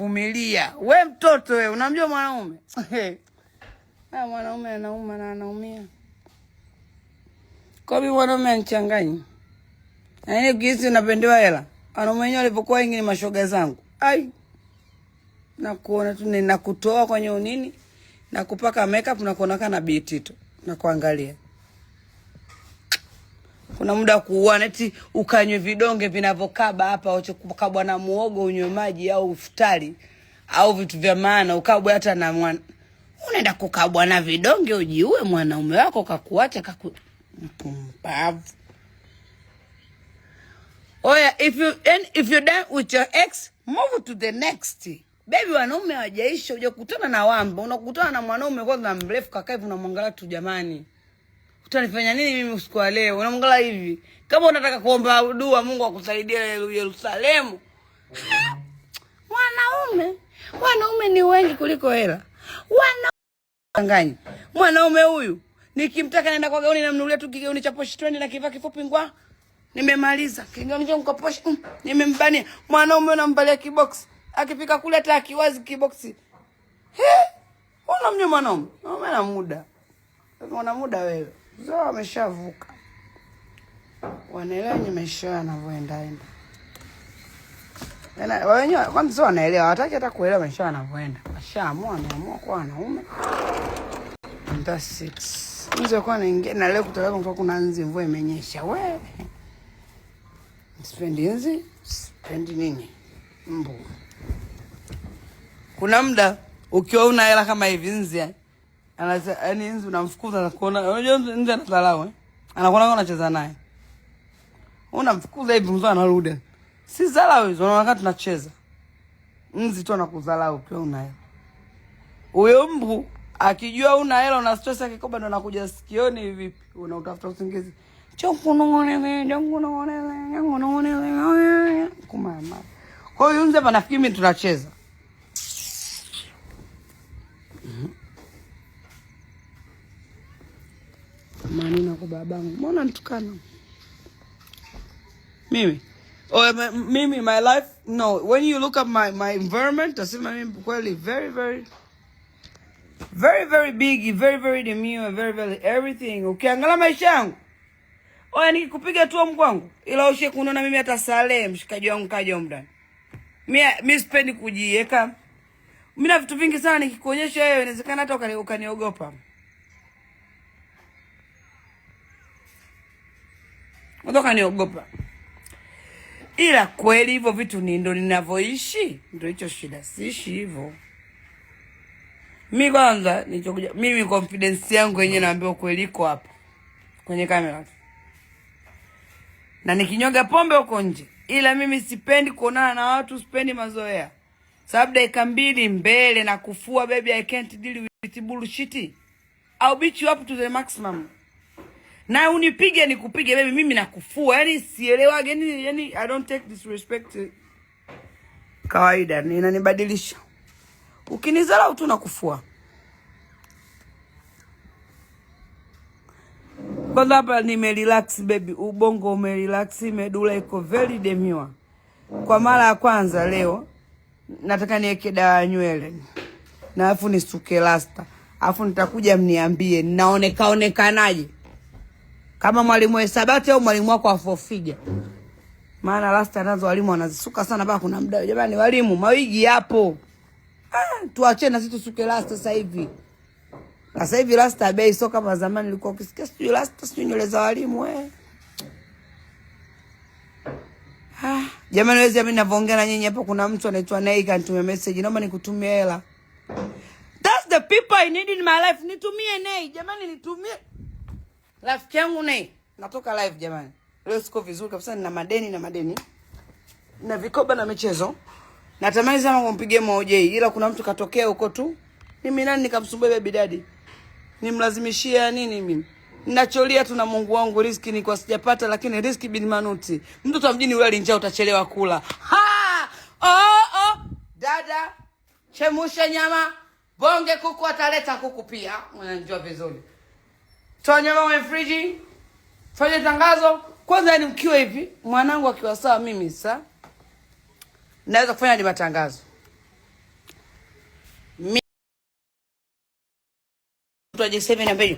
Vumilia. We mtoto we, unamjua mwanaume? Ah, mwanaume anauma na anaumia. Kwa hiyo mwanaume anichanganyi. Na yeye ukihisi unapendewa hela. Wanaume wenyewe walivyokuwa wengi ni mashoga zangu. Ai. Na kuona tu ninakutoa kwenye unini na kupaka makeup na kuonekana na bitito na kuangalia. Kuna muda kuuana eti ukanywe vidonge vinavyokaba hapa, wache kukabwa na muogo, unywe maji au futari au vitu vya maana, ukabwe hata na mwana. Unaenda kukabwa na vidonge ujiue, mwanaume wako kakuacha kaku mpumbavu. Oya, if you done with your ex, move to the next. Baby, wanaume hawajaisha. Hujakutana na wamba, unakutana na mwanaume kwanza mrefu kakaa hivi, unamwangalia tu, jamani, utanifanya nini mimi usiku wa leo? Unamwangalia hivi kama unataka kuomba dua Mungu akusaidie Yerusalemu. Mwanaume, wanaume ni wengi kuliko hela. Wana mwanaume huyu nikimtaka naenda kwa gauni namnunulia tu kigauni cha poshi twende na kivaa kifupi ngwa. Nimemaliza. Kigauni changu kwa poshi nimembania. Mwanaume unamvalia kibox. Akifika kule hata akiwazi kibox. He? Unamjua mwanaume? Mwanaume ana muda. Una muda wewe. Zao wameshavuka. Wanaelewa ni maisha yanavyoenda enda. Yaani wenyewe kwanza sio wanaelewa, hawataki hata kuelewa maisha yanavyoenda. Washaamua, wameamua kuwa wanaume. And that's it. Nzi kwa naingia na leo kutoka kwa kuna nzi, mvua imenyesha. We. Sipendi nzi, sipendi nini? Mbu. Kuna muda ukiwa una hela kama hivi nzi anasema, yaani nzi unamfukuza na kuona, unajua nzi anadharau eh? Anakuona kama unacheza naye. Unamfukuza hivi mzee anarudi. Si dharau hizo, unaona kama tunacheza. Nzi tu anakudharau ukiwa una hela. Huyo mbu akijua una hela una stress akikoba ndo anakuja sikioni vipi? Unautafuta usingizi. Kumama. Kwa hiyo nzi hapa nafikiri mimi tunacheza. Maneno kwa babangu. Mbona nitukana? Mimi. Oh, mimi my life, no, when you look at my environment, tasema mimi kweli very very very very big, very very demure, very very everything. Ukiangalia maisha yangu, oya, nikikupiga tu mkwangu, ila ushe kuniona mimi hata Salehe mshikaji wangu kaja humu ndani. Mimi sipendi kujiweka. Mimi na vitu vingi sana nikikuonyesha wewe inawezekana hata ukaniogopa. Unataka. Ila kweli hivyo vitu ni ndo ninavyoishi, ndo hicho shida. Siishi hivyo. Mi kwanza nilichokuja mimi confidence yangu yenyewe naambiwa kweli iko hapa kwenye kamera. Na nikinyoga pombe huko nje. Ila mimi sipendi kuonana na watu, sipendi mazoea. Sababu dakika mbili mbele na kufua, baby, I can't deal with bullshit. I'll beat you up to the maximum. Na unipige nikupige, baby, mimi nakufua. Yaani sielewage, yani I don't take disrespect kawaida, inanibadilisha. Ukinizarau tu nakufua. Kwanza hapa nimerelax baby, ubongo umerelax, medula iko very demure. Kwa mara ya kwanza leo nataka niweke dawa ya nywele na alafu nisuke rasta, alafu nitakuja mniambie naoneka onekanaje, kama mwalimu wa hisabati au mwalimu wako afofija. Maana rasta nazo walimu wanazisuka sana mpaka kuna muda, jamani, walimu mawigi yapo. Ah, tuachie na sisi tusuke rasta sasa hivi. Sasa hivi rasta bei sio kama zamani, ilikuwa ukisikia sijui rasta sijui nywele za walimu eh. Ah, jamani wezi mimi ninavyoongea na nyinyi hapa kuna mtu anaitwa Nei kanitumia message, naomba nikutumie hela. That's the people I need in my life. Nitumie Nei, jamani nitumie. Rafiki yangu Nei, natoka live jamani. Leo siko vizuri kabisa, nina madeni na madeni. Na vikoba na michezo. Natamani sana kumpigia Mo ila kuna mtu katokea huko tu. Mimi nani nikamsumbua baby daddy? Nimlazimishia nini mimi? Ninacholia tu na Mungu wangu, riziki ni kwa sijapata, lakini riziki bin manuti. Mtoto wa mjini yule njaa utachelewa kula. Ha! Oh oh, dada, chemusha nyama, bonge kuku ataleta kuku pia. Unajua vizuri. Toa nyama kwenye friji. Fanya tangazo. Kwanza ni mkiwa hivi, mwanangu akiwa sawa mimi sa naweza kufanya ni matangazo. mtu aje sasa hivi niambie,